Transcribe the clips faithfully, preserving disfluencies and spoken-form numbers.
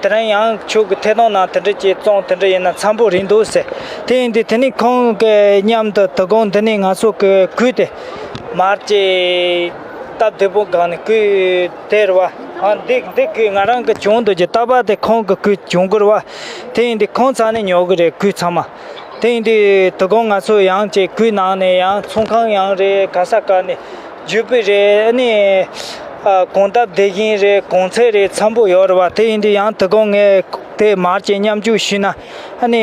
དེ་རིང་ཡང་ཁྱོད་ཀྱི་ཐད་གཏོང་ནང་དེ་འདྲ་ཅིག་བཙོང་དེ་འདྲ་ཡིན་ན་འཚམ་པོ་རེད་འདུག་ཟེར། དེ་ཡིན་དུས་དེ་ནས་ཁོང་གི་མཉམ་དུ་དོ་དགོང་འདི་ནས་ང་ཚོ་གི་གོས་དེ་མར་ཅིག་སྟབས་བདེ་པོ་སྒང་ནས་གོས་དེ་རེད་བ། ཨ་འདི་འདི་གོས་ང་རང་གི་གྱོན་འདུག་ཅིག་རྟག་པར་དེ་ཁོང་གི་གོས་གྱོན་གི་རེད་བ། དེ་ཡིན་དུས་ཁོང་ཚང་ནས་ཉོ་གི་རེད་གོས་ཚང་མ། དེ་ཡིན་དུས་དོ་དགོང་ང་ཚོ་ཡང་ཅིག་གོས་ནང་ནས་ཡང་ཚོང་ཁང་ཡང་རེད། ག་ས་ག་ནས་ཇུ་པི་རེད། ཨ་ནི་ཨ་གོན་སྟབས་བདེ་ཞིང་རེད། གོན་ཚད་རེད། འཚམ་པོ་ཡོད་རེད་བ། དེ་ཡིན་དུས་ཡང་དོ་དགོང་ངས་དེ་མར་ཅིག་མཉམ་ཞུགས་ཞུས་ན་ཨ་ནི་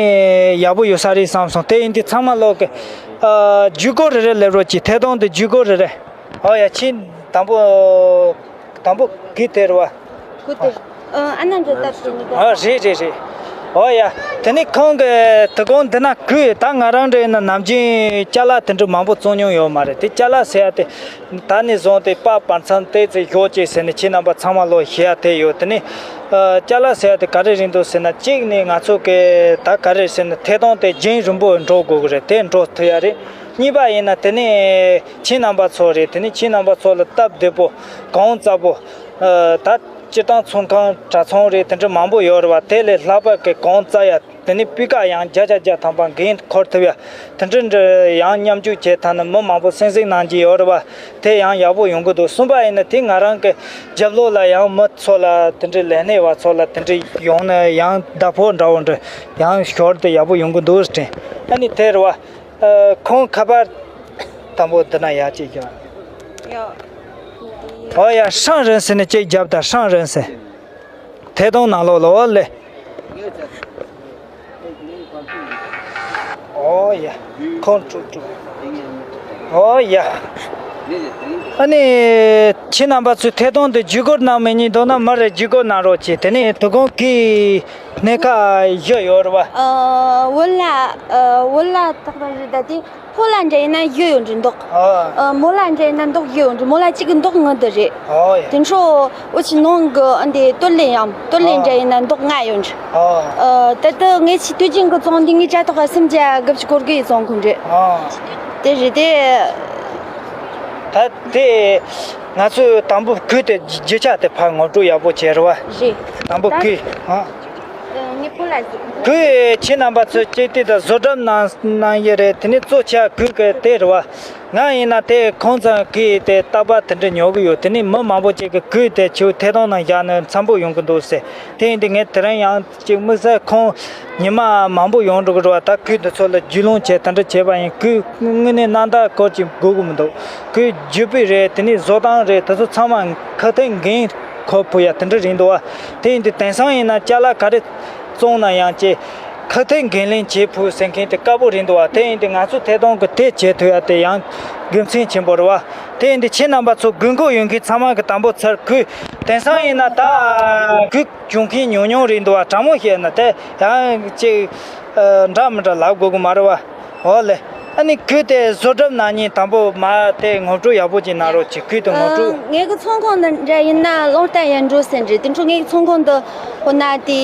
ཡག་པོ་ཡོད་ས་རེད་བསམ་སོང་། དེ་ཡིན་དུས་ཚང་མ་ལོག་གི་ཨ་ཇུས་འགོད་རེ་རེ་སླེབས་རོགས་གྱིས། ཐད་གཏོང་དུ་ཇུས་འགོད་རེ་རེ། ཨོ་ཡ་ཁྱེད་དང་པོ་དང་པོ་གི་དེ་རེད་བ། གོས་དེ། ཨ་ཨ་ན་འདྲ་སྟབས་བདེ་མི་འདུག་ཨ་རེད་རེད་རེད། ཨོ་ཡ། དེ་ནི་ཁོང་གི་དོ་དགོང་འདི་ན་གོས་ད་ང་རང་འདྲ་ཡིན་ན་ནམ་རྒྱུན་ཅ་ལག་དེ་འདྲ་མང་པོ་བཙོང་མྱོང་ཡོད་མ་རེད། དེ་ཅ་ལག་ཟེར་ཡ་དེ་ད་ནས་བཟུང་སྟེ་པར་བར་མཚམས་ཏོག་ཙམ་ཞོག་ཅིག་ཟེར་ནས་ཁྱེད་རྣམ་པ་ཚང་མ་ལོ་ཞུ་ཡ་དེ་ཡོད། དེ་ནི་ཨ་ཅ་ལག་ཟེར་ཡ་དེ་ག་རེ་རེད་འདུག་ཟེར་ན། གཅིག་ནི་ང་ཚོ་གི་ད་ག་རེ་ཟེར་ན་ཐད་གཏོང་དེ་རྒྱུན་རིང་པོ་འགྲོ་དགོས་ཀྱི་རེད། དེ་འགྲོ་ཐུབ་ཡ་རེད། གཉིས་པ་ཡིན་ན་དེ་ནི་ཁྱེད་རྣམ་པ་ཚོ་རེད། དེ་ནི་ཁྱེད་རྣམ་པ་ཚོ་ལ་སྟབས་བདེ་པོ་གོང་ཚ་པོ། ཨ་ད་སྤྱིར་བཏང་ཚོང་ཁང་གྲྭ་ཚང་རེད། དེ་འདྲ་མང་པོ་ཡོད་རེད་བ། དེ་ལས་ལྷག་པ་གི་གོང་ཚ་ཡ། དེ་ནི་སྤུས་ཀ་ཡང་བརྒྱ་ཆ་བརྒྱ་ཐམ་པ་འགན་འཁུར་ཐུབ་ཡ། དེ་འདྲ་འདྲ་ཡང་མཉམ་ཞུགས་བྱས་ཐ་ན་མི་མང་པོ་གསན་གཟིགས་གནང་གི་ཡོད་རེད་བ། དེ་ཡང་ཡག་པོ་ཡོང་གི་འདུག་གསུམ་པ་ཡིན་ན་དེ་ང་རང་གི་རྒྱབ་ལོགས་ལ་ཡང་མི་ཚོ་ལ་དེ་འདྲའི་ལས་སྣེ་བ་ཚོ་ལ་དེ་འདྲའི་ཡོང་ན་ཡང་བདག་པོ་འདྲ་བོ་འདྲ་ཡང་ཞོར་དུ་ཡག་པོ་ཡོང་གི་འདུག་དྲན། ཨ་ནི་དེ་རེད་བ། ཨ་ཁོང་ཁ་པར་དང་པོ་འདི་ན་ཡར་ཅིག་བཞག་ཡོ། ཨོ་ཡ། ཧྲང་རིན་ཟེར་ནས་ཅིག་བརྒྱབ་དང་། ཧྲང་རིན་ཟེར། ཐད་གཏོང་ནང་ལོགས་ལ་ཨོ་ལེ། ཨོ་ཡ། ཁོང་དཀྲུག་དཀྲུག་ཨོ་ཡ། ཨ་ནི་ཁྱེད་རྣམ་པ་ཚོས་ཐད་གཏོང་དེ་ཇུས་འགོད་གནང་མེད་ཉིན་འདུག་ན་མར་རེ་ཇུས་འགོད་གནང་རོགས་གྱིས། དེ་ནས་དོ་དགོང་གི་གནས་ཁ་བཞི་ཡོད་རེད་བ། ཨ་བོད་ལྭ། ཨ་བོད་ལྭ་དག་དང་རི་ད་དེ། ཕོ་ལྭ་འདྲ་ཡིན་ན་བཞི་ཡོད་འདྲ་འདུག་ཨ། ཨ་མོ་ལྭ་འདྲ་ཡིན་ན་མདོག་བཞི་ཡོད་འདྲ། མོ་ལྭ་གཅིག་གི་མདོག་དངུལ་དུ་རེད། ཨོ་ཡ། དེ་འཕྲོ་འུ་ཆི་ནང་གི་ཨ་འདི་སྟོད་ལྭ་ཡང་སྟོད་ལྭ་འདྲ་ཡིན་ན་མདོག་ལྔ་ཡོད་འདྲ། ཨོ། ཨ་ད་ལྟ་ངས་ཆི་དུས་རྒྱུན་གི་བཙོང་འདི་ངའི་དྲ་ཐོག་ག་སུམ་བརྒྱ་དགུ་བཅུ་གོ་དགུ་ཡི་བཙོང་གི་འདྲ། ཨོ། དེ་རེད་དེ། ད་དེ་ང་ཚོས་དང་པོ་གོས་དེ་རྒྱུ་ཆ་དེ་ཕར་ངོ་སྤྲོད་ཡག་པོ་བྱེད་རེད་བ། རེད། དང་པོ་ད་གོས། ཨ། ངས་ཕོ་ལྭ་ཟིག་གོས་ཁྱེད་རྣམ་པ་ཚོས་ཅིག་དེ་དང་བཟོ་གྲྭ་ནང་ནང་ཡོད་རེད། དེ་ནས་གཙོ་ཆེ་གོས་གི་དེ་རེད་བ། ང་ཡིན་ན་དེ་ཁོང་ཚང་གིས་དེ་རྟག་པར་དེ་འདྲ་ཉོ་གི་ཡོད། དེ་ནས་མི་མང་པོ་ཅིག་གིས་གོས་དེ་ཁྱོད་ཐད་གཏོང་ནང་བཞག་ན་འཚམ་པོ་ཡོང་གི་འདུག་ཟེར། དེ་ཡིན་དུས་ངས་དེ་རིང་ཡང་ཅིག་དམིགས་བསལ་ཁོང་ཉི་མ་མང་པོ་ཡོང་འགྲོ་གི་རེད་བ། ད་གོས་འདི་ཚོ་ལ་རྒྱུས་ལོན་བྱས་དེ་འདྲ་བྱས་པ་ཡིན། གོས་དངོས་གནས་རྣམ་དག་སྐོར་ཅིག་དགོས་ཀྱི་མི་འདུག་གོས་རྒྱུ་སྤུས་རེད། དེ་ནས་བཟོ་སྟངས་རེད། དེ་ཚོ་ཚང་མ་ཁ་ཐུག་འགན་ཁུར་ཕོད་ཡ་དེ་འདྲ་རེད་འདུག་བ། དེ་ཡིན་དུས་དེང་སང་ཡིན་ན་ཅ་ལག་ག་རེ་བཙོང་ན་ཡང་ཅིག་ཁ་ཐུག་འགན་ལེན་བྱེད་ཕོད་ཟེར་མཁན་དེ་དཀའ་པོ་རེད་འདུག་བ། དེ་ཡིན་དུས་ང་ཚོ་ཐད་གཏོང་གི་དེ་བྱེད་ཐུབ་ཡ་དེ་ཡང་དགེ་མཚན་ཆེན་པོ་རེད་བ། དེ་ཡིན་དུས་ཁྱེད་རྣམ་པ་ཚོ་དགོས་མཁོ་ཡོད་མཁན་ཚང་མ་གི་དང་པོ་ཚར་གོས། དེང་སང་ཡིན་ན་ད་གོས་གྱོན་མཁན་ཉུང་ཉུང་རེད་འདུག་བ། དྲང་མོ་བཤད་ན་དེ་ཡང་ཅིག་ཨ་འདྲ་མི་འདྲ་ལབ་དགོས་གི་མ་རེད་བ། ཨོ་ལེ། ཨ་ནི་གོས་དེ་བཟོ་གྲྭ་ནང་ཉིད་དང་པོ་མ་དེ་ངོ་སྤྲོད་ཡག་པོ་ཅིག་གནང་རོགས་གྱིས། གོས་དེ་ངོ་སྤྲོད། ཨ་ངའི་གི་ཚོང་ཁང་འདི་འདྲ་ཡིན་ན་ལོང་རྟ་ཡན་འགྲོ་ཟེར་རེད། དེ་འཕྲོ་ངའི་གི་ཚོང་ཁང་འདི་ཧོ་ན་དེ་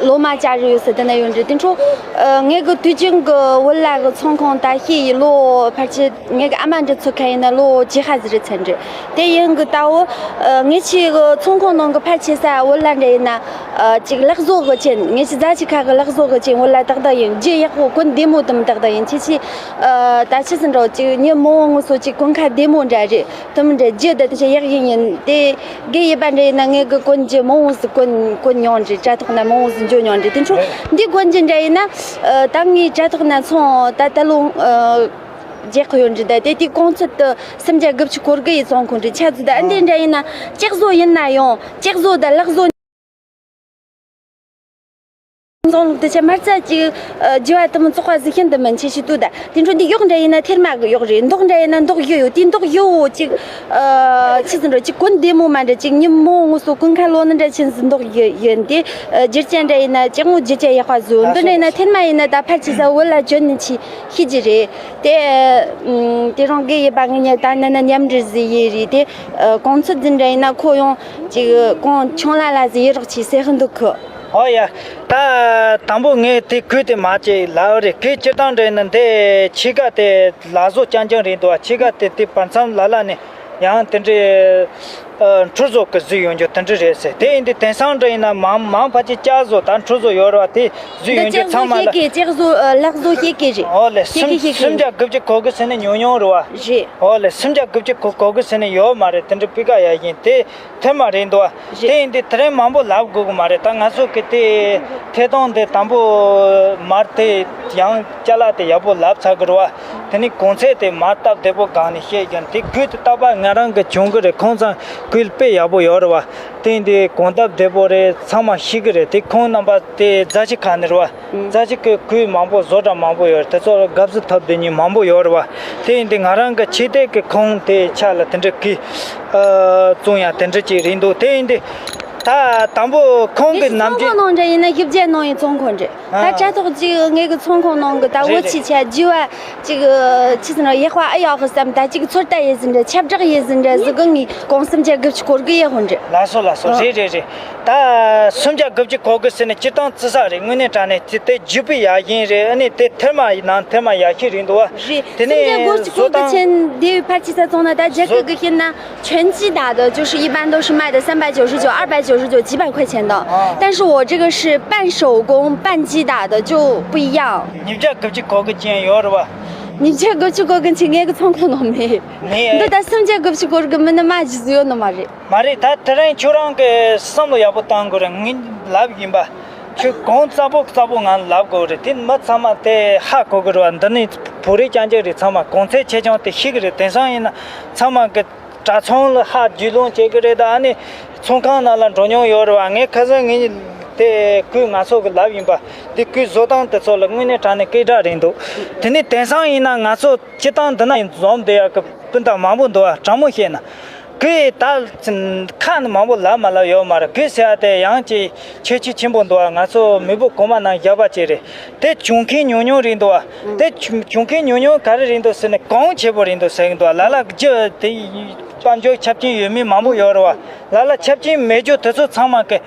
ལོ་མ་བཅའ་རེ་ཡོད་ཟེར་དེ་ན་ཡོད་རེད། དེ་འཕྲོ་ཨ་ངའི་གི་དུས་རྒྱུན་གི་བོད་ལྭ་གི་ཚོང་ཁང་ད་ཤི་ཡི་ལོ་ཕལ་ཆེར་ངའི་གི་ཨ་མ་འདྲ་ཚོ་ཁ་ཡིན་ན་ལོ་བཅུ་ཧ་ཟིག་རེད་ཚར་རེད། དེ་ཡིན་གི་ད་འོ་ཨ་ངེད་ཆི་གི་ཚོང་ཁང་ནང་གི་ཕལ་ཆེ་ས་བོད་ལྭ་འདྲ་ཡིན་ན། ཨ་ཅིག་ལག་བཟོ་གི་ཅན། ངེད་ཆི་རྫ་ཆི་ཁ་གི་ལག་བཟོ་གི་ཅན་བོད་ལྭ་ཏག་ཏག་ཡིན། རྒྱུ་ཡག་པོ་གོན་བདེ་མོ་དུམ་ཏག་ཏག་ཡིན། ཆི་ཆི་ཨ་ད་ཆི་ཟིན་འགྲོ་ཅིག་ཉི་མོ་ངོ་སོ་ཅིག་གོན་ཁ་བདེ་མོ་འདྲ་རེད། དུམ་འདྲ་རྒྱུ་ད་དེ་ཆ་ཡག་ཡིན་ཡིན། དེ་དགེ་ཡི་པ་འདྲ་ཡིན་ན་ངེད་གི་གོན་རྒྱུ་མོ་ངོ་སོ་གོན་གོན་མྱོང་འདྲ། དྲ་ཐོག་ན་མོ་ངོ་སོ་འཇོ་མྱོང་འདྲ། དེ་འཕྲོ་འདི་གོན་རྒྱུ་འདྲ་ཡིན་ན་ཨ་ད་ངའི་དྲ་ཐོག་ན་ཚོང་ད་ད་ལོ་ཨ་རྒྱག་གི་ཡོད་འདྲ། ད་དེ་དེ་གོང་ཚད་དུ་སུམ་བརྒྱ་དགུ་བཅུ་གོ་དགུ་ཡི་བཙོང་ཁུངས་འདྲ་ཆ་ཚུད། ད་འདི་འདྲ་ཡིན་ན་ལྕགས་བཟོ་ཡིན་ན་ཡང་ལྕགས་བཟོ་ད་ལག་བཟོ། བཙོང་ལུགས་དེ་ཆ་མ་རྩ་ཅིག་ཨ་རྒྱུ་བ་དུ་མི་བཙོག་པ་ཟིག་ཤིན་ཏུ་མིན། ཆེ་ཤི་ཏུ་ད་དེ་འཕྲོ་འདི་གཡོག་འདྲ་ཡིན་ན་ཐེར་མ་གི་གཡོག་རེད། མདོག་འདྲ་ཡིན་ན་མདོག་གཞུ་ཡོད། དེ་མདོག་གཞུ་བོ་ཅིག་ཨ་ཆི་ཟིན་འགྲོ་ཅིག་གོན་བདེ་མོ་མ་འདྲ། ཅིག་ཉིན་མོ་ངོ་སོ་གོན་ཁ་ལོ་ན་འདྲ་ཆེན་ཟིན་མདོག་གཞུ་ཡོད། དེ་ཨ་རྒྱུ་ཆ་འདྲ་ཡིན་ན་ཅིག་ངོ་རྒྱུ་ཆ་ཡག་པ་བཟོ། མདོག་འདྲ་ཡིན་ན་ཐེར་མ་ཡིན་ན་ད་ཕལ་ཆེ་ས་བོད་ལྭ་གྱོན་ནི་ཆི་ཤི་རྒྱུ་རེད། དེ་ཨ་དེ་རང་གི་ཡི་པ་ངི་ཉལ་ད་ན་ན་མཉམ་འབྲེལ་ཟིག་ཡི་རེད། དེ་ཨ་གོང་ཚོད་འཛིན་འདྲ་ཡིན་ན་ཁོ་ཡང་ཅིག་གོང་ཆུང་ལ་ལ་ཟིག་ཡི་རོགས་ཆི་ཟེར་གི་འདུག་གི། ཨོ་ཡ། ད་དང་པོ་ངས་དེ་གོས་དེ་མ་ཅིག་ལབ་རེད། གོས་སྤྱིར་བཏང་འདྲ་ཡིན་ན་འདི་ཕྱི་ཁ་དེ་ལག་བཟོ་རྐྱང་རྐྱང་རེད་འདུག་བ། ཕྱི་ཁ་དེ་དེ་བར་མཚམས་ལ་ལ་ནས་ཡང་དེ་འདྲའི་ ཨ། འཕྲུལ་བཟོ་གི་བཟོས་ཡོང་རྒྱུ་དེ་འདྲ་རེད་ཟེར། དེ་ཡིན་དུས་དེང་སང་འདྲ་ཡིན་ན་མང་མང་ཕལ་ཆེར་ལྕགས་བཟོ་དང་འཕྲུལ་བཟོ་ཡོད་རེད་བ། དེ་བཟོས་འདི་ཡོང་རྒྱུ་ལྕགས་བཟོ་ཚང་མ་ཤེས་ལ། གི་ལྕགས་བཟོ་ཨ། ལག་བཟོ་ཤེས་གི་རེད། ཨོ་ལེ། ཤེས་གི་སུམ་ཤེས་གི། སུམ་བརྒྱ་དགུ་བཅུ་གོ་གི་ཟེར་ནས་ཉུང་ཉུང་རེད་བ། རེད། ཨོ་ལེ། སུམ་བརྒྱ་དགུ་བཅུ་གོ་གོ་གི་ཟེར་ནས་ཡོད་མ་རེད། དེ་འདྲ་སྤུས་ཀ་ཡག་ཡིན་དེ། ཐེངས་མ་རེད་འདུག་བ། རེད། དེ་ཡིན་དུས་དེ་རིང་མང་པོ་ལབ་དགོས་གི་མ་རེད། ད་ང་ཚོ་གི་དེ་ཐད་གཏོང་དེ་དང་པོ་མར་དེ་ཡང་ཅ་ལག་དེ་ཡག་པོ་ལབ་ཚར་གི་རེད་བ། དེ་ནི་གོང་ཚད་དེ་མར་སྟབས་བདེ་པོ་སྒང་ནས་བཤད་ཀྱང་དེ་གུས་དེ་རྟག་པར་ང་རང་གི་བྱུང་གི་རེད། ཁོང་ཚང་གུས་དཔེ་ཡག་པོ་ཡོད་རེད་བ། དེ་ཡིན་དུས་གོང་སྟབས་བདེ་པོ་རེད། ཚང་མ་ཤེས་གི་རེད། དེ་ཁོང་རྣམ་པ་དེ་རྫ་ཆུ་ཁ་ནས་རེད་བ། རྫ་ཆུ་གི་གུས་མང་པོ་བཟོ་གྲྭ་མང་པོ་ཡོད་རེད། དེ་ཚོ་ལ་དགའ་བསུ་ཐོབ་བསྡད་མཁན་མང་པོ་ཡོད་རེད་བ། དེ་ཡིན་དུས་ང་རང་གི་ཆེད་དེ་གི་ཁོང་དེ་ཆ་ལ་དེ་འདྲ་གི་ཨ། བཙོང་ཡ་དེ་འདྲ་ཅིག་རེད་འདུག་དེ་ཡིན་དུས་ད་དང་པོ་ཁོང་གི་ནམ་རྒྱུན། ཚོང་ཁང་ནང་འདྲ་ཡིན་ན་ཞིབ་རྒྱས་གནང་ཡིན་ཚོང་ཁང་འདྲ། ད་ཨ། དྲ་ཐོག་ཅིག་ངེད་ཀྱི་ཚོང་ཁང་ནང་གི་ད། རེད་བོད་ཆི་ཆ་རྒྱུ་བ་ཅིག་ཆི་ཟེར་ན་ཡག་པ་ཨེ་ཡོད་གི་བསམ། ད་ཅིག་ཚོད་ལྟ་ཡེད་ཟིན་འདྲ། ཁྱབ་བསྒྲགས་ཡེད་ཟིན་འདྲ་ཟིག་གི་ངས་གོང་སུམ་བརྒྱ་དགུ་བཅུ་གོ་དགུ་ཡེད་ཧོན་འདྲ། ལགས་སོ་ལགས་སོ། ཨ། རེད་རེད་རེད། ད་སུམ་བརྒྱ་དགུ་བཅུ་གོ་དགུ་ཟེར་ནས་སྤྱིར་བཏང་བརྩི་ས་རེད། དངོས་གནས་དྲང་གནས་དེ་དེ་རྒྱུ་སྤུས་ཡག་ཡིན་རེད། ཨ་ནི་དེ་ཐེར་མ་ཡིན་ན་ཐེར་མ་ཡག་ཤོས་རེད་འདུག་བ། རེད། དེ་ནས་སུམ་བརྒྱ་དགུ་བཅུ་གོ་དགུ་ཅན་དེ་ཕལ་ཆེར་ས་བཙོང་ན་ད་རྒྱ་སྐད་གི་བཤད་ན། 全击打的，就是一般都是卖的三百九十九、二百九十九、几百块钱的。啊。但是我这个是半手工、半击打的，就不一样。 ཉིས་བརྒྱ་དགུ་བཅུ་གོ་དགུ་ཅན་ཡོད་རེད་བ། 你这个去过跟前，我个从来都没。 མེད། འདི་ད་སུམ་བརྒྱ་དགུ་བཅུ་གོ་དགུ་མིན་ན་མ་ཇི་བཟོ་ཡོད་ནི་མ་རེད། མ་རེད། ད་དེ་རིང་ཁྱོད་རང་གི་བསམ་བློ་ཡག་པོ་བཏང་དགོས་རེད། ངས་ལབ་ཡིན་པ། ཁྱོད་གོང་གཙགས་པོ་གཙགས་པོ་ངང་ལབ་དགོས་རེད། དེ་མི་ཚང་མ་དེ་ཧ་གོ་གི་རེད་བ། འདི་ནི་བོད་རིགས་རྐྱང་རྐྱང་རེད། ཚང་མ་གོང་ཚད་ཆེ་ཆུང་དེ་ཤེས་གི་རེད། དེང་སང་ཡིན་ན་ཚང་མ་གི་དྲ་ཚོང་ལ་ཧ་རྒྱུས་ལོན་བྱེད་གི་རེད། ད་ཨ་ནི་ཚོང་ཁང་ནང་ལ་འགྲོ་མྱོང་ཡོད་རེད་བ། ངས་ཁ་སང་ངས་དེ་གུས་ང་ཚོ་གི་ལབ་ཡིན་པ། དེ་གུས་བཟོ་སྟངས་དེ་ཚོ་ལ་དངོས་གནས་དྲང་གནས་སྐད་གྲགས་རེད་འདུག་དེ་ནི་དེང་སང་ཡིན་ན་ང་ཚོ་སྤྱི་བཏང་འདི་ན་ཡིན་འཛོམས་བསྡད་ཡག་གི་སྤུན་ཟླ་མང་པོ་འདུག་བ། དྲང་མོ་བཤད་ན། གུས་ད་ཁ་ནས་མང་པོ་ལབ་མ་ལབ་ཡོད་མ་རེད། གུས་ཟེར་ཡ་དེ་ཡང་ཅིག་ཁྱད་ཆོས་ཆེན་པོ་འདུག་བ། ང་ཚོ་མི་བུ་གོང་མ་ནང་བཞག་པ་ཅིག་རེད། དེ་བྱུང་མཁན་ཉུང་ཉུང་རེད་འདུག་བ། དེ་བྱུང་མཁན་ཉུང་ཉུང་ག་རེ་རེད་འདུག་ཟེར་ན་གོང་ཆེ་པོ་རེད་འདུག་ཟེར་གི་འདུག་བ། ལ་ལ་རྒྱུ་དེ་དཔལ་འབྱོར་ཆ་རྐྱེན་ཡོད་མེད་མང་པོ་ཡོད་རེད་བ། ལ་ལ་ཆ་རྐྱེན་མེད་རྒྱུ་དེ་ཚོ་ཚང་མ་གི་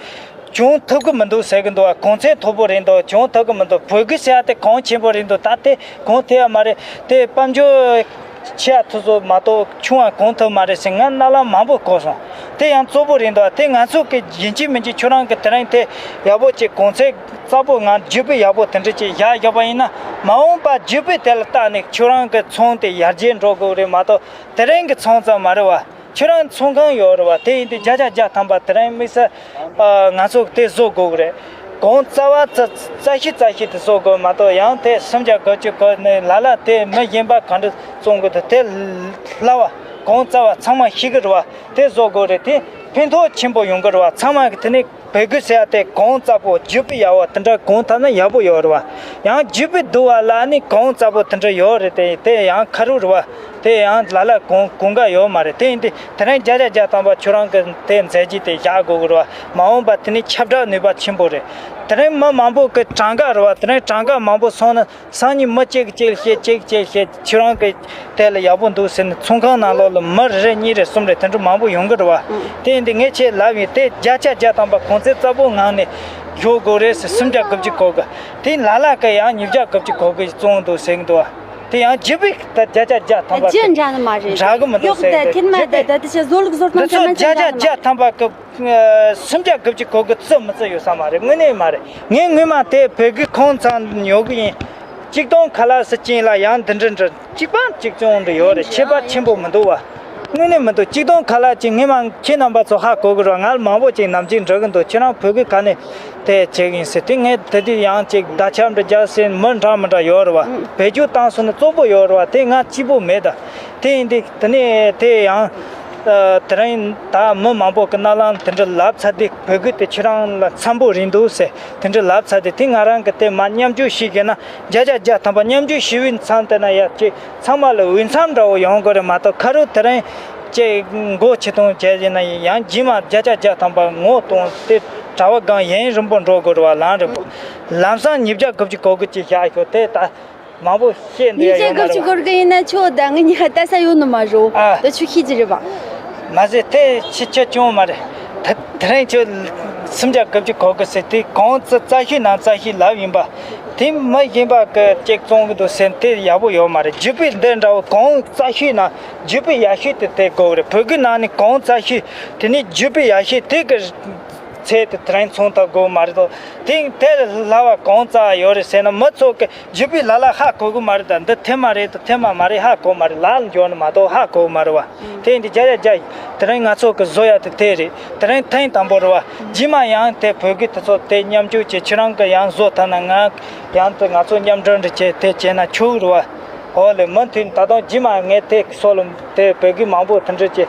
བྱུང་ཐུབ་གི་མི་འདུག་ཟེར་གི་འདུག་བ། གོང་ཚད་མཐོ་པོ་རེད་འདུག་བྱུང་ཐུབ་གི་མི་འདུག་བོད་གུས་ཟེར་ཡ་དེ་གོང་ཆེན་པོ་རེད་འདུག་ད་དེ་གོང་ཐེབས་ཡ་མ་རེད། དེ་དཔལ་འབྱོར་ཆེ་ཡ་ཐུབ་ཚོད་མ་གཏོགས་ཆུང་བ་གོང་ཐུབ་མ་རེད་ཟེར་ང་རྣ་ལམ་མང་པོ་གོ་སོང་། དེ་ཡང་གཙོ་བོ་རེད་འདུག་དེ་ང་ཚོ་གི་ཡིན་གཅིག་མིན་གཅིག་ཁྱོད་རང་གི་དེ་རིང་དེ་ཡག་པོ་ཅིག་གོང་ཚད་གཙགས་པོ་ང་རྒྱུ་སྤུས་ཡག་པོ་དེ་འདྲ་ཅིག་བཞག་བཞག་པ་ཡིན་ན། མ་འོངས་པ་རྒྱུ་སྤུས་དེ་ལ་བལྟས་ནས་ཁྱོད་རང་གི་ཚོང་དེ་ཡར་རྒྱས་འགྲོ་དགོས་རེད་མ་གཏོགས་དེ་རིང་གི་ཚོང་ཙམ་མ་རེད་བ། ཁྱོད་རང་ཚོང་ཁང་ཡོད་རེད་བ། དེ་ཡིན་དུས་བརྒྱ་ཆ་བརྒྱ་ཐམ་པ་དེ་རིང་དམིགས་བསལ་ཨ། ང་ཚོ་དེ་བཟོ་དགོས་ཀྱི་རེད། གོང་རྩ་བ་རྩ་རྩ་ཤི་རྩ་ཤི་དེ་བཟོ་དགོས་མ་གཏོགས་ཡང་དེ་སུམ་བརྒྱ་དགུ་བཅུ་གོ་ནས་ལ་ལ་དེ་མི་གཞན་པ་ག་འདྲ་བཙོང་དགོས་དེ་དེ་སླ་བ། གོང་རྩ་བ་ཚང་མ་ཤེས་ཀྱི་རེད་བ། དེ་བཟོ་དགོས་རེད། དེ་ཕན་ཐོགས་ཆེན་པོ་ཡོང་གི་རེད་བ། ཚང་མ་གི་དེ་ནས། བོད་གོས་ཟེར་ཡ་དེ་གོང་གཙགས་པོ་རྒྱུ་སྤུས་ཡག་པོ་དེ་འདྲ་གོང་ཐུབ་ན་ཡག་པོ་ཡོད་རེད་བ། ཡང་རྒྱུ་སྤུས་སྡུག་པ་ལ་ནི་གོང་གཙགས་པོ་དེ་འདྲ་ཡོད་རེད་དེ། དེ་ཡང་ཁ་རུ་རེད་བ། དེ་ཡང་ལ་ལ་གོང་གོང་ཀ་ཡོད་མ་རེད། དེ་ཡིན་དུས་དེ་རིང་བརྒྱ་ཆ་བརྒྱ་ཐམ་པ་ཁྱོད་རང་གི་དེ་མཛད་རྗེས་དེ་བཞག་དགོས་ཀྱི་རེད་བ། མ་འོངས་པ་དེ་ནི་ཁྱབ་བསྒྲགས་ནུས་པ་ཆེན་པོ་རེད། དེ་རིང་མི་མང་པོ་གི་གྲངས་ཀ་རེད་བ། དེ་རིང་གྲངས་ཀ་མང་པོ་སོང་ན། སང་ཉིན་མི་གཅིག་གཅིག་བཤད་གཅིག་གཅིག་བཤད་ཁྱོད་རང་གི་དེ་ལ་ཡག་པོ་འདུག་ཟེར་ནས་ཚོང་ཁང་ནང་ལོགས་ལ་མི་རེ་རེ་གཉིས་རེ་གསུམ་རེ་དེ་འདྲ་མང་པོ་ཡོང་གི་རེད་བ། དེ་ཡིན་དུས་ངས་ཁྱེད་ལབ་ཡིན། དེ་བརྒྱ་ཆ་བརྒྱ་ཐམ་པ་གོང་ཚད་རྩ་བོ་ངང་ནས་བཞག་དགོས་རེད་ཟེར། སུམ་བརྒྱ་དགུ་བཅུ་གོ་གི། དེ་ལ་ལ་གི་ཡང་ཉིས་བརྒྱ་དགུ་བཅུ་གོ་གི་བཙོང་འདུག་ཟེར་གི་འདུག་བ། དེ་ཡང་རྒྱུ་སྤུས་ད་བརྒྱ་ཆ་བརྒྱ་ཐམ་པ་རྒྱུ་འདྲ་ནི་མ་རེད། འགྲིག་གི་མི་འདུག་ཟེར་གི་འདུག་ཐེར་མ་ད་ད་དེ་ཆ་བཟོ་ལུགས་བཟོ་སྟངས་འདི་ཚོ་ཐེར་མ་བརྒྱ་ཆ་བརྒྱ་ཐམ་པ་གི། སུམ་བརྒྱ་དགུ་བཅུ་གོ་གི་རྩི་མི་རྩི་ཡོད་ས་མ་རེད། དངོས་གནས་མ་རེད། ངས་སྔོན་མ་དེ་བོད་གི་ཁང་ཚང་ཉོ་གི་ཡིན། གཅིག་སྟོང་ཁ་ལག་ཟེར་ཅིང་ལ་ཡང་འདི་འདྲ་འདྲ་གཅིག་པ་གཅིག་བཙོང་འདྲ་ཡོད་རེད། ཁྱད་པར་ཆེན་པོ་མི་འདུག་བ། དངོས་གནས་མི་འདུག་གཅིག་སྟོང་ཁ་ལག་ཅིག་སྔོན་མ་ཁྱེད་རྣམ་པ་ཚོ་ཧ་གོ་གི་རེད། ང་ལ་མང་པོ་ཅིག་ནམ་ཅིག་འདྲི་གི་འདུག་ཁྱེད་རང་བོད་གི་ག་ནས་དེ་བྱེད་གི་ཡིན་ཟེར། དེ་ངས་དེ་དུས་ཡང་ཅིག་བརྡ་ཁྱབ་འདྲ་རྒྱག་ཟེར་མི་འདྲ་མི་འདྲ་ཡོད་རེད་བ། བེད་སྤྱོད་བཏང་སོང་ན་བཙོག་པོ་ཡོད་རེད་བ། དེ་ང་གཅིག་པོ་མེད་ད། དེ་ཡིན་དུས་དེ་ནས་དེ་ཡང་། ཨ། དེ་རིང་ད་མི་མང་པོ་གི་རྣ་ལམ་དེ་འདྲ་ལབ་ཚར་དུས་བོད་གོས་དེ་ཁྱེད་རང་ལ་འཚམ་པོ་རེད་འདུག་ཟེར་དེ་འདྲ་ལབ་ཚར་དུས་དེ་ང་རང་གི་དེ་མ་མཉམ་འཇོག་ཞིག་བྱས་ན་བརྒྱ་ཆ་བརྒྱ་ཐམ་པ་མཉམ་འཇོག་ཞུ་བའི་མཚམས་དེ་ན་ཡ་ཅིག་ཚང་མ་ལ་འོས་འཚམ་འདྲ་བོ་ཡོང་དགོས་རེད་མ་གཏོགས་ཁ་རུ་དེ་རིང་ཅིག་མགོ་ཆེ་མཐོང་བྱས་བྱས་ན་ཡང་རྗེས་མ་བརྒྱ་ཆ་བརྒྱ་ཐམ་པ་ངོ་གཏོང་དེ་གྲྭ་པ་སྒང་ཡུན་རིང་པོ་འགྲོ་དགོས་རེད་བ། ལམ་རིང་པོ། ལམ་སང་ཉིས་བརྒྱ་དགུ་བཅུ་གོ་དགུ་ཅིག་བཞག་ཤོག་དེ་ད། མང་པོ་བཤད་འདོད་ཡ་ཡོད་མ་རེད་བ། ཉིས་བརྒྱ་དགུ་བཅུ་གོ་དགུ་ཡིན་ན་ཁྱོད་ད་ངའི་ཉི་ཤུ་ལྟ་ས་ཡོད་ནི་མ་རེད། ཨ། ད་ཁྱོད་ཤེས་ཀྱི་རེད་བ། མ་ཟད་དེ་ཕྱི་ཁྱོད་སྐྱོན་མ་རེད། ད་དེ་རིང་ཁྱོད་ སུམ་བརྒྱ་དགུ་བཅུ་གོ་དགུ་ཟེར་དེ་གོང་རྩ་རྩ་ཤོས་ནང་རྩ་ཤོས་ལབ་ཡིན་པ། དེ་མི་གཞན་པ་གི་ཅིག་བཙོང་གི་འདུག་ཟེར་དེ་ཡག་པོ་ཡོད་མ་རེད། བརྒྱུད་པའི་འདི་འདྲ་བོ་གོང་རྩ་ཤོས་ནང་བརྒྱུད་པའི་ཡག་ཤོས་དེ་དེ་དགོས་རེད། བོད་བརྒྱུད་ནང་ནས་གོང་རྩ་ཤོས་དེ་ནས་བརྒྱུད་པའི་ཡག་ཤོས་དེ་གི་ཚད་དེ་དེ་རིང་ཚོང་ཐབས་དགོས་མ་རེད་དོ། དེ་དེ་ལ་ལབ་པ་གོང་རྩ་ཡོད་རེད་ཟེར་ན་མི་ཚོ་གི་བརྒྱུད་པའི་ལ་ལ་ཧ་གོ་གི་མ་རེད། ད་འདི་ཐེངས་མ་རེད་དང་ཐེངས་མ་མ་རེད་ཧ་གོ་མ་རེད། ལ་ལ་འགྱོ་ནི་མ་གཏོགས་ཧ་གོ་མ་རེད་བ། དེ་ཡིན་དུས་བརྒྱ་ཆ་བརྒྱ་ཡིན། དེ་རིང་ང་ཚོ་གི་བཟོ་ཡ་དེ་དེ་རེད། དེ་རིང་ཐེངས་དང་པོ་རེད་བ། རྗེས་མ་ཡང་དེ་བོད་བརྒྱུད་དེ་ཚོ་དེ་མཉམ་སྤྱོད་བྱེད། ཁྱེད་རང་གི་ཡང་བཟོ་ཐུབ་ན་ང་ཡང་དེ་ང་ཚོ་མཉམ་འབྲེལ་འདྲ་བྱེད་དེ་བྱས་ན་ཆོག་གི་རེད་བ། འོ་ལེ་མུ་མཐུད་ད་དུང་རྗེས་མ་ངས་དེ་སོགས་ལ་དེ་བོད་བརྒྱུད་མང་པོ་དེ་འདྲ་བྱེད།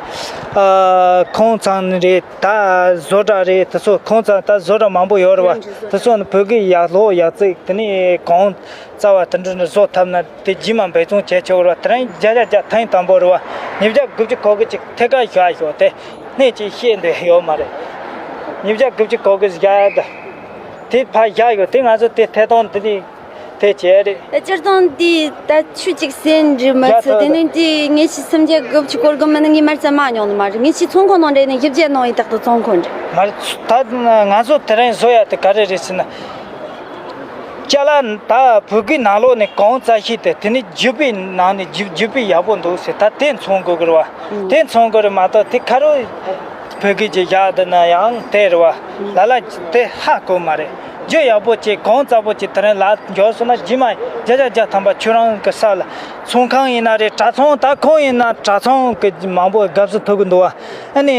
ཨ་ཁོང་ཚང་རེད། ད་བཟོ་གྲྭ་རེད། དེ་ཚོ་ཁོང་ཚང་ད་བཟོ་གྲྭ་མང་པོ་ཡོད་རེད་བ། དེ་ཚོ་ནི་བོད་བརྒྱུད་ཡག་སློབ་ཡག་རྩིས་དེ་ནས་གོང་རྩ་བ་དེ་འདྲ་ནི་བཟོ་ཐུབ་ན་དེ་རྗེས་མ་འབད་བརྩོན་བྱས་ཆོག་ར། དེ་རིང་བརྒྱ་ཆ་བརྒྱ་ཐེངས་དང་པོ་རེད་བ། ཉིས་བརྒྱ་དགུ་བཅུ་གོ་དགུ་ཅིག་ཐད་ཀར་བཞག་ཞོག་དེ་གནས་ཅིག་ཤེས་འདོད་ཡོད་མ་རེད། ཉིས་བརྒྱ་དགུ་བཅུ་གོ་དགུ་བཞག་ཡ་ད་དེ་ཕར་བཞག་ཡོད། དེ་ང་ཚོ་དེ་ཐད་གཏོང་དེ་ནི་དེ་བྱས་རེད། སྤྱིར་བཏང་དེ་ད་ཆུ་གཅིག་སེན་འདྲི་མ་ཚོ་དེ་ནི་དེ་ངེད་ཀྱི་སུམ་བརྒྱ་དགུ་བཅུ་གོ་དགུ་མིན་ན་ངས་མར་ཙམ་མ་མྱོང་ནི་མ་རེད། ངེད་ཀྱི་ཚོང་ཁང་ནང་འདྲེན་ནས་བཞི་བརྒྱ་ནང་ཡིན་རྟག་ཏུ་ཚོང་ཁང་འདྲ་མ་རེད། ད་ང་ཚོ་དེ་རིང་བཟོ་ཡ་དེ་ག་རེ་རེད་ཟེར་ན། ཅ་ལག་ད་བོད་བརྒྱུད་ནང་ལོགས་ནས་གོང་རྩ་ཤོས་དེ་དེ་ནི་བརྒྱུད་པའི་ནང་ནས་བརྒྱུད་བརྒྱུད་པའི་ཡག་པོ་འདུག་ཟེར། ད་དེ་འཚོང་དགོས་ཀྱི་རེད་བ། དེ་འཚོང་དགོས་རེད་མ་གཏོགས་དེ་ཁ་རོ་བོད་བརྒྱུད་ཀྱི་བཞག་བསྡད་ན་ཡང་དེ་རེད་བ། ལ་ལ་དེ་ཧ་གོ་མ་རེད། རྒྱུ་ཡག་པོ་བྱས་གོང་རྩ་པོ་བྱས་དེ་རིང་ལ་འབྱོར་སོང་ན་རྗེས་མ་བརྒྱ་ཆ་བརྒྱ་ཐམ་པ་ཁྱོད་རང་གི་ས་ལ་ཚོང་ཁང་ཡིན་ན་རེད། གྲྭ་ཚང་ད་ཁོང་ཡིན་ན་གྲྭ་ཚང་གི་མང་པོ་དགའ་བསུ་ཐོབ་གི་འདུག་བ། ཨ་ནི།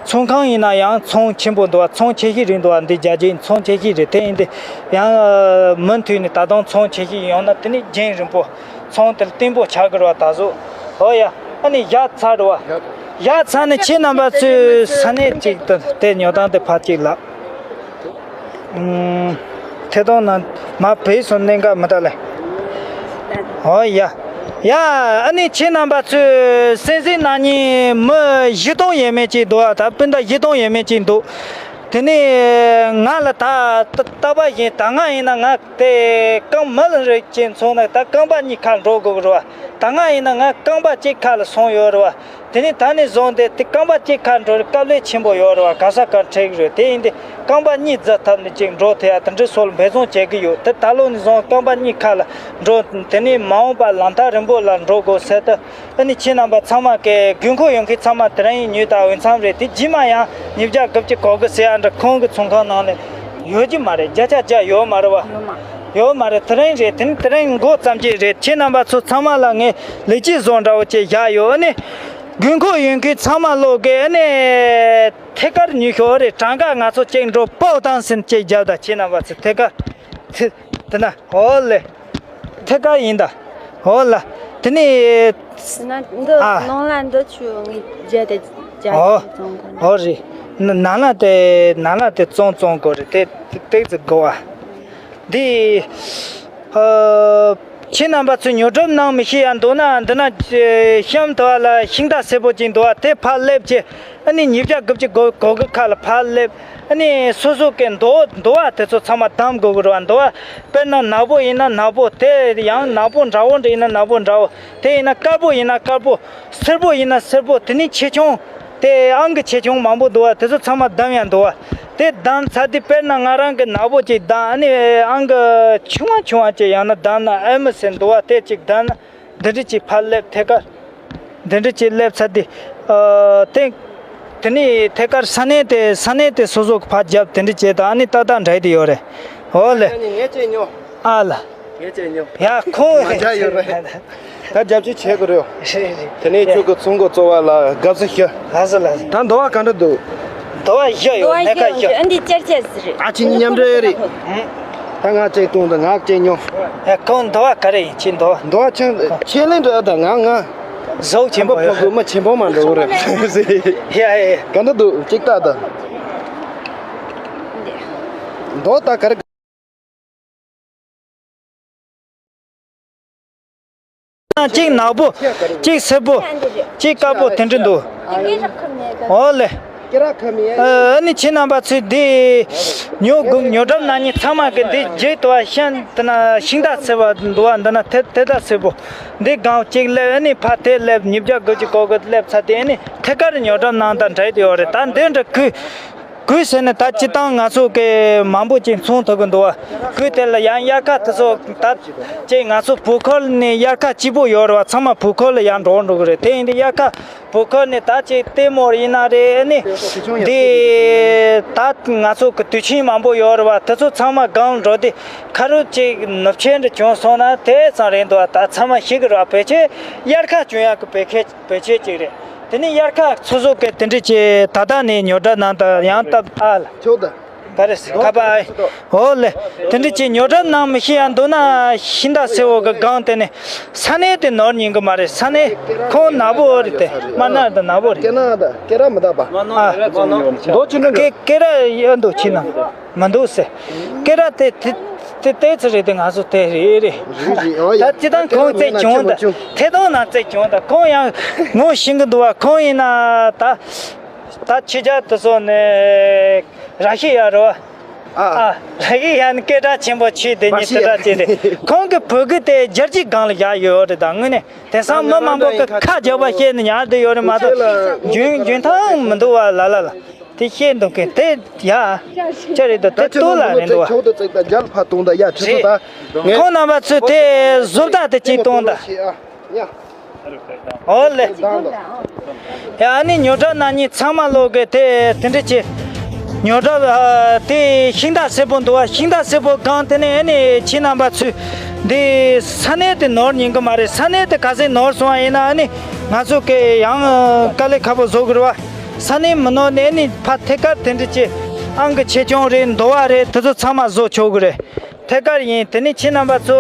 ཚོང་ཁང་ཡིན་ན་ཡང་ཚོང་ཆེན་པོ་འདུག་བ། ཚོང་ཆེ་ཤོས་རེད་འདུག་བ། འདི་རྒྱ་ཆེའི་ཚོང་ཆེ་ཤོས་རེད། དེ་ཡིན་དུས་ཡང་མུ་མཐུད་ནས་ད་དུང་ཚོང་ཆེ་ཤོས་ཡོང་ན་དེ་ནི་རྒྱང་རིང་པོ་ཚོང་དེ་བརྟན་པོ་ཆགས་ཀྱི་རེད་བ། ད་གཟོད་ཨོ་ཡ། ཨ་ནི་བཞག་ཚར་རེད་བ། བཞག་ཚར་ནས་ཁྱེད་རྣམ་པ་ཚོས་ས་གནས་གཅིག་ཏུ་དེ་ཉོ་སྟངས་དེ་ཕར་གཅིག་ལབ། ཐད་གཏོང་ནང་མ་བོད་སོང་གནད་འགག་མི་ལྟ་ལེ། ཨོ་ཡ། ཡ། ཨ་ནི་ཁྱེད་རྣམ་པ་ཚོས་སེམས་སེམས་ནང་ཉིད་མི་བཞི་སྟོང་ཡས་མས་ཅིག་འདུག་ཨ། ད་སྤུན་ཟླ་བཞི་སྟོང་ཡས་མས་ཅིག་འདུག་དེ་ནས་ང་ལ་ད་ད་ལྟ་བ་བཞིན་ད་སྔ་ཡིན་ན་ང་དེ་རྐང་མི་ལ་རེ་གཅིག་འཚོང་ན་ད་རྐང་པ་གཉིས་ཁ་འགྲོ་དགོས་རེད་བ། ད་སྔ་ཡིན་ན་ང་རྐང་པ་གཅིག་ཁ་ལ་སོང་ཡོད་རེད་བ། དེ་ནས་ད་ནས་བཟུང་སྟེ་དེ་རྐང་པ་གཅིག་ཁ་འགྲོ་རེད། དཀའ་ལས་ཆེན་པོ་ཡོད་རེད་བ། ག་ས་ག་འཕྲད་གི་རེད། དེ་ཡིན་ཏེ་རྐང་པ་གཉིས་འཛུགས་ཐབས་ནས་ཅིག་འགྲོ་ཐུབ་ཡ་དེ་འདྲའི་སོགས་ལ་འབད་བརྩོན་བྱེད་ཀྱི་ཡོད། དེ་ད་ལོ་ནས་བཟུང་རྐང་པ་གཉིས་ཁ་ལ་འགྲོ། དེ་ནས་མ་འོངས་པ་ལམ་ཐག་རིང་པོ་ལ་འགྲོ་དགོས་ཟེར་ཏེ། ཨ་ནི་ཁྱེད་རྣམ་པ་ཚང་མ་གི་དགོས་མཁོ་ཡོད་མཁན་ཚང་མ་དེ་རིང་ཉོས་དང་འོས་འཚམ་རེད། དེ་རྗེས་མ་ཡང་ཉིས་བརྒྱ་དགུ་བཅུ་གོ་དགུ་ཟེར་ཡ་འདྲ་ཁོང་གི་ཚོང་ཁང་ནང་ནས་ཡོད་ཀྱི་མ་རེད། བརྒྱ་ཆ་བརྒྱ་ཡོད་མ་རེད་བ། ཡོད་མ་རེད། དེ་རིང་རེད། དེ་ནི་དེ་རིང་འགོ་བརྩམས་ཀྱི་རེད། ཁྱེད་རྣམ་པ་ཚོ་ཚང་མ་ལ་ངས་ལེགས་སྐྱེས་བཟོ་འདྲ་བོ་ཅིག་བཞག་ཡོད། ཨ་ནི་དགོས་མཁོ་ཡོད་མཁན་ཚང་མ་ལོག་གི་ཨ་ནི་ཐད་ཀར་ཉོ་ཤོག་རེད། གྲངས་ཀ་ང་ཚོ་གཅིག་འགྲོ་པའོ་བཏང་ཟིན་ཅིག་རྒྱབ་དང་། ཁྱེད་རྣམ་པ་ཚོ་ཐད་ཀར་དེ་ན་ཨོ་ལེ། ཐད་ཀར་ཡིན་ད། ཨོ་ལ། དེ་ནི། ན་འདི་ཨ། ནང་ལ་འདི་ཆུ་ངས་བརྒྱབ་དེ་བརྒྱབ་ཨོ། བཙོང་གོ་ནི། ཨོ་རེད། ན་ནང་ལ་དེ་ནང་ལ་དེ་བཙོང་བཙོང་དགོས་རེད། དེ་ཏིག་ཙི་དགོས་བ། འདི། ཨ། ཁྱེད་རྣམ་པ་ཚོས་ཉོ་སྒྲུབ་གནང་མི་ཤེས་ཡ་འདུག་ན་འདི་ན་གཤམ་དུ་བ་ལ་ཤིང་རྟ་སེར་པོ་ཅིག་འདུག་བ། དེ་ཕར་སླེབས་ཀྱི། ཨ་ནི་ཉིས་བརྒྱ་དགུ་བཅུ་གོ་གོ་དགུ་ཁ་ལ་ཕར་སླེབས། ཨ་ནི་སོ་སོ་གི་འདོ་འདོ་བ་དེ་ཚོ་ཚང་མ་བདམས་དགོས་ཀྱི་རེད་བ། འདོ་བ་དཔེར་ན་ནག་པོ་ཡིན་ན་ནག་པོ། དེ་ཡང་ནག་པོ་འདྲ་བོ་འདྲ་ཡིན་ན་ནག་པོ་འདྲ་བོ། དེ་ཡིན་ན་དཀར་པོ་ཡིན་ན་དཀར་པོ། སེར་པོ་ཡིན་ན་སེར་པོ། དེ་ནི་ཆེ་ཆུང་། དེ་ཨང་ཀི་ཆེ་ཆུང་མང་པོ་འདུག་བ། དེ་ཚོ་ཚང་མ་བདམས་ཡ་འདུག་བ། དེ་བདམས་ཚར་དུས་དཔེར་ན་ང་རང་གི་ནག་པོ་ཅིག་བདམས། ཨ་ནི་ཨང་ཀི་ཆུང་བ་ཆུང་བ་ཅིག་ཡང་ན་བདམས་ན་ཨེ་མི་ཟེར་འདུག་བ། དེ་ཅིག་བདམས་ན། འདི་འདྲ་ཅིག་ཕར་སླེབས། ཐད་ཀར་འདི་འདྲ་ཅིག་སླེབས་ཚར་དུས། ཨ། དེ་དེ་ནས་ཐད་ཀར་ས་གནས་དེ་ས་གནས་དེ་སོ་སོ་གི་ཕར་རྒྱབ་དེ་འདྲ་བྱས་དང་། ཨ་ནི་ཏག་ཏག་འདྲ་དེ་ཡོད་རེད། འོ་ལེ། ངས་ངས་ཅིག་ཉོ། ཨ་ལ། ངས་ཅིག་ཉོ། ཡ་ཁོང་། ང་འཇའ་ཡོད་རེད། ད་རྒྱབ་ཅིག་བྱེད་དགོས་རེད། རེད་རེད། དེ་ནས་ཡ། ཁྱོད་ཀྱི་ཚོང་སྒོ་གཙོ་བ་ལ་དགའ་བསུ་ཞུ། ལགས་སོ་ལགས་སོ། ད་འདོ་བ་ག་འདྲ་འདུག་འདོ་བ་བཞི་ཡོད། སྣ་ཁ་བཞི། ཨ་འདི་ཅར་ཅར་ཟིག་རེད། ཨ་ཅིག་མཉམ་འབྲེལ་རེད། ད་ང་ཅིག་བཏུང་དང་། ང་ཅིག་ཉོ། ཡ་ཁོང་འདོ་བ་ག་རེ་ཡིན། ཁྱེད་འདོ་བ། འདོ་བ་ཆེན་ཆེན་ལེ་འདྲ། ད་ང་ང་ཟོག་ཆེན་པོ་ཕོ་ཡོད། ཕོ་མ་ཆེན་པོ་མ་འགྲོ་རེད། ཡ་ཡ། ག་འདྲ་འདུག་ཅིག་ལྟ་ད། འདོ་ད་ག་རེ། གཅིག་ནག་པོ། གཅིག་སེར་པོ། གཅིག་དཀར་པོ་དེ་འདྲ་འདུག་འོ་ལེ། ཨ་ནི་ཁྱེད་རྣམ་པ་ཚོས་འདི་ཉོ་དགོས། ཉོ་གྲབས་གནང་མཁན་ཚང་མ་གི་འདི་རྒྱུག་ཏུ་བ་ཤན་དེ་ན་ཤིང་རྟ་སེར་བ་འདུག་བ། འདི་ན་དེ་དེ་ད་སེར་པོ། འདི་སྒང་གཅིག་སླེབས། ཨ་ནི་ཕར་དེ་སླེབས། ཉིས་བརྒྱ་དགུ་བཅུ་གོ་དགུ་སླེབས་ཚར་དུས། ཨ་ནི་ཐད་ཀར་ཉོ་གྲབས་གནང་དང་འདྲ་དེ་ཡོད་རེད། ད་འདི་འདྲ་ཁུལ། གུས་ཟེར་ནས་ད་སྤྱིར་བཏང་ང་ཚོ་གི་མང་པོ་ཅིག་མཚོན་ཐུབ་གི་འདུག་བ། གུས་དེ་ལ་ཡང་དབྱར་ཁ་དེ་ཚོ་ད་ཅིག་ང་ཚོ་བོད་ཁུལ་ནས་དབྱར་ཁ་སྐྱིད་པོ་ཡོད་རེད་བ། ཚང་མ་བོད་ཁུལ་ལ་ཡང་འགྲོ་འགྲོ་གི་རེད། དེ་ཡིན་དུས་དབྱར་ཁ་བོད་ཁུལ་ནས་ད་ཅིག་ལྟད་མོ་ཡིན་ན་རེད། ཨ་ནི་འདི་ད་ང་ཚོ་གི་དུས་ཆེན་མང་པོ་ཡོད་རེད་བ། དེ་ཚོ་ཚང་མ་སྒང་འགྲོ་དུས་ཁ་རུ་ཅིག་ནུབ་ཆེན་འདྲ་བྱུང་སོང་ན་དེ་ཙམ་རེད་འདུག་བ། ད་ཚང་མ་ཤེས་གི་རེད་བ། ཕལ་ཆེར་དབྱར་ཁ་བྱུང་ཡག་གི་བེད་ཁེ་བེད་ཆོད་ཅིག་རེད། དེ་ནས་དབྱར་ཁ་སོ་སོ་གི་དེ་འདྲ་ཅིག་ད་ལྟ་ནས་ཉོ་སྒྲ་གནང་དང་ཡང་སྟབས་ཨ་ལ། ཆོག་ད། ག་རེ་ཟེར་ཁ་པ་ཨ་ཨོ་ལེ། དེ་འདྲ་ཅིག་ཉོ་སྒྲ་གནང་མི་ཤེས་ཡ་འདུག་ན་ཤིང་རྟ་སེར་པོ་གི་སྒང་དེ་ནས་ས་གནས་དེ་ནོར་ཉན་གི་མ་རེད། ས་གནས་ཁོང་ནག་པོ་རེད་དེ། དམར་ནག་དང་ནག་པོ་རེད། སྐེ་ན་ད་སྐེ་ར་མི་ད་པ། ཨ་མདོ་ཆེ་ན་སྐེ་སྐེ་ར་ཡོད་འདུག་ཕྱི་ནང་མི་འདུག་ཟེར། སྐེ་ར་དེ་དེ་དེ་ཏོག་ཙམ་རེད་དེ། ང་ཚོ་དེ་རེད་རེད། རེད་རེད། ཨོ་ཡ། ད་སྤྱིར་བཏང་ཁོང་བཙལ་བྱུང་། ད་ཐད་གཏོང་ནང་བཙལ་བྱུང་། ད་ཁོང་ཡང་ངོ་ཤེས་གི་འདུག་བ། ཁོང་ཡིན་ན་ད་ད་ཕྱི་རྒྱལ་དུ་སོང་ནས་ར་ཤི་ཡ་རེད་བ། ཨ། ཨ། ར་ཤི་ཡ་ནི་སྐད་གྲགས་ཆེན་པོ་ཆེ་དེ་ཉིད་དེ་འདྲ་བྱས་ཏེ། ཁོང་གི་བོད་སྐད་དེ་རྒྱལ་སྤྱིའི་སྒང་ལ་བཞག་ཡོད་རེད། ད་དངོས་གནས་དེང་སང་མི་མང་པོ་གི་ཁ་རྒྱག་པ་བཤད་ནས་ཉར་བསྡད་ཡོད་རེད་མ་གཏོགས། རྒྱུན་རྒྱུན་ཐང་མི་འདུག་བ། ལ་ལ་ལ། དེ་བཤད་འདུག་གི་དེ་ཡ། ཅི་རེད་ད། དེ་ལྟོས་ལ་རེད་འདུག་བ། ཆོག་ཏུ་བརྩེགས་ད་རྒྱལ་ཕ་གཏོང་ད་ཡ་ཁྲི་ཚོ་ད། ཁོང་རྣམ་པ་ཚོས་དེ་བཟོ་ལྟ་དེ་གཅིག་གཏོང་ད། ཨོ་ལེ། ཡ་ཨ་ནི་ཉོ་སྒྲ་གནང་མཁན་ཚང་མ་ལོག་གི་དེ་དེ་འདྲ་ཅིག་ཉོ་སྒྲ་དེ་ཤིང་རྟ་སེར་པོ་འདུག་བ། ཤིང་རྟ་སེར་པོ་སྒང་དེ་ནས་ཨ་ནི་ཁྱེད་རྣམ་པ་ཚོས་འདི་ས་གནས་དེ་ནོར་ཉན་གི་མ་རེད། ས་གནས་དེ་ག་ཚོད་ནོར་སོང་བ་ཡིན་ན་ཨ་ནི་ང་ཚོ་གི་ཡང་དཀའ་ལས་ཁག་པོ་བཟོ་དགོས་རེད་བ། ས་གནས་མི་ནོར་ནས་ནི་ཕ་ཐད་ཀར་དེ་འདྲ་ཅིག་ཨང་གི་ཆེ་ཆུང་རེད། འདོ་བ་རེད། དེ་ཚོ་ཚང་མ་བཟོ་ཆོག་གི་རེད། ཐད་ཀར་ཡིན། དེ་ནི་ཁྱེད་རྣམ་པ་ཚོ་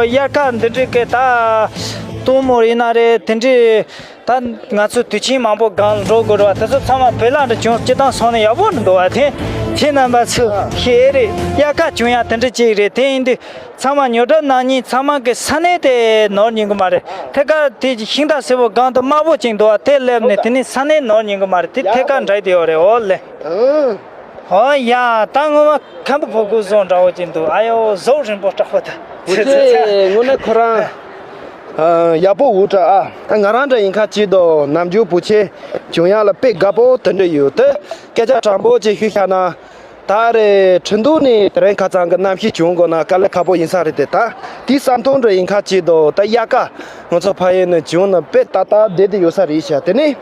དབྱར་ཁ་འདི་འདྲའི་གི་ད་སྟོན་མོ་ཡིན་ན་རེད། དེ་འདྲའི་ད་ང་ཚོ་དུས་ཆེན་མང་པོ་སྒང་འགྲོ་དགོས་རེད་བ། དེ་ཚོ་ཚང་མ་བོད་ལ་འདྲ་བྱུང་སྤྱི་བཏང་སོང་ནས་ཡག་པོ་འདུག་བ། དེ་ཁྱེད་རྣམ་པ་ཚོ་ཤེས་རེད། དབྱར་ཁ་བྱུང་ཡ་དེ་འདྲ་ཅིག་རེད། དེ་ཡིན་དུས་ཚང་མ་ཉོ་སྒྲ་གནང་མཁན་ཚང་མ་གི་ས་གནས་དེ་ནོར་ཉན་གི་མ་རེད། ཐད་ཀར་དེ་ཤིང་རྟ་སེར་པོ་སྒང་དུ་དམར་པོ་ཅིག་འདུག་བ། དེ་སླེབས་ནས་དེ་ནི་ས་གནས་ནོར་ཉན་གི་མ་རེད། དེ་ཐད་ཀར་འདྲ་དེ་ཡོད་རེད། འོ་ལེ། ཨོ་ཡ། ད་ངོ་མ་ཁམ་བུ་བོད་ཁུལ་བཟོ་འདྲ་བོ་ཅིག་འདུག་ཨ་ཡོ་ཟོག་རིང་པོ་འདྲ་བོ་ད། བུ་ཆེ་དངོས་གནས་ཁོ་རང་ཡག་པོ་འུ་དྲ་ཨ། ད་ང་རང་འདྲ་ཡིན་ཁ་ཅིག་དོ་ནམ་རྒྱུན་བུ་ཆེ་བྱུང་ཡག་ལ་དཔེ་དགའ་པོ་དེ་འདྲ་ཡོད་དེ། སྐད་ཆ་དྲང་པོ་ཅིག་ཞུས་བཞག་ན། ད་རེས་ཁྲིན་ཏུའུ་ནས་དེ་རིང་ཁ་སང་གི་གནམ་གཤིས་བྱུང་དགོས་ན་དཀའ་ལས་ཁག་པོ་ཡིན་ས་རེད་དེ། ད་དེའི་བསམ་ཐོག་འདྲ་ཡིན་ཁ་ཅིག་དོ། ད་དབྱར་ཁ་ང་ཚོ་ཕ་ཡུལ་ནས་བྱུང་ན་དཔེ་ཏག་ཏག་བསྡད་དེ་ཡོད་ས་རེད་ཤག་དེ་ནས་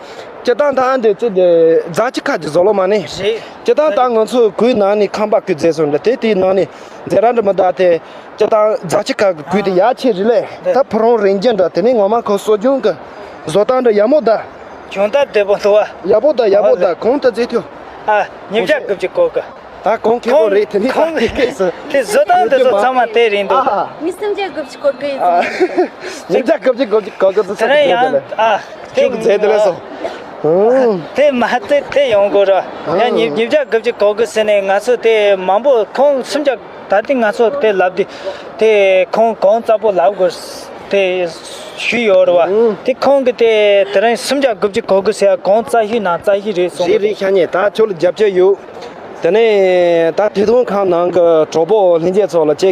སྤྱིར་བཏང་ད་འདི་ཚེ་འདི་རྫ་ཆུ་ཁ་ཅིག་བཟོ་ལོ་མ་ནི། རེད། སྤྱིར་བཏང་ད་ང་ཚོ་གུས་ནང་ནས་ཁང་པ་གུས་མཛེས་སོང་འདྲ་དེ། དེའི་ནང་ནས་མཛེས་ར་འདྲ་མི་འདུག་དེ། སྤྱིར་བཏང་རྫ་ཆུ་ཁ་གི་གུས་དེ་ཡག་ཆེ་རེད་ལེ། ད་ཕུ་རོང་རིན་ཆེན་འདྲ་དེ་ནས་ངོ་མ་ཁོ་གསོ་སྦྱོང་གི་བཟོ་སྟངས་འདྲ་ཡག་མོ་ད། གྱོང་ད་བདེ་པོ་འདུག་བ། ཡག་པོ་ད་ཡག་པོ་ད། གོང་ད་མཛེས་ཐུབ། ཨ། ཉིས་བརྒྱ་དགུ་བཅུ་གོ་གི། ད་གོང་ཁེ་པོ་རེད། དེ་ནི་ད་དེ་སྐད་སུ། དེ་བཟོ་སྟངས་དེ་ཚོ་ཚང་མ་དེ་རེད་འདུག་ཨ། མི་སུམ་བརྒྱ་དགུ་བཅུ་གོ་གི་ཡིན། ཨ། ཉིས་བརྒྱ་དགུ་བཅུ་གོ་གི་གོ་གི་ཚོ་དེ་རིང་ཡང་ཨ། དེ་ཤུགས་རྫས་དེ་ལས་སོ། ཨང་། དེ་མ་དེ་དེ་ཡོང་དགོས་ར། ཡང་ཨང་། ཉིས་ཉིས་བརྒྱ་དགུ་བཅུ་གོ་གི་ཟེར་ནས་ང་ཚོ་དེ་མང་པོ་ཁོང་སུམ་བརྒྱ། ད་དེ་ང་ཚོ་དེ་ལབ་དུས་དེ་ཁོང་གོང་ཙག་པོ་ལབ་དགོས་དེ་ཞུས་ཡོད་རེད་བ། ཨང་། དེ་ཁོང་གི་དེ་དེ་རིང་སུམ་བརྒྱ་དགུ་བཅུ་གོ་གི་ཟེར་གོང་ཙག་ཤོས་ནང་ཙག་ཤོས་རེད་གསུངས། རེད་རེད། ཤ་ཉེ་ད་ཁྱོད་ལ་རྒྱབ་སྐྱོར་ཡོད། དེ་ནས་ད་དེ་དུང་ཁང་ནང་གི་གྲོགས་པོ་ལྷན་རྒྱས་ཚོ་ལ་ཅེ།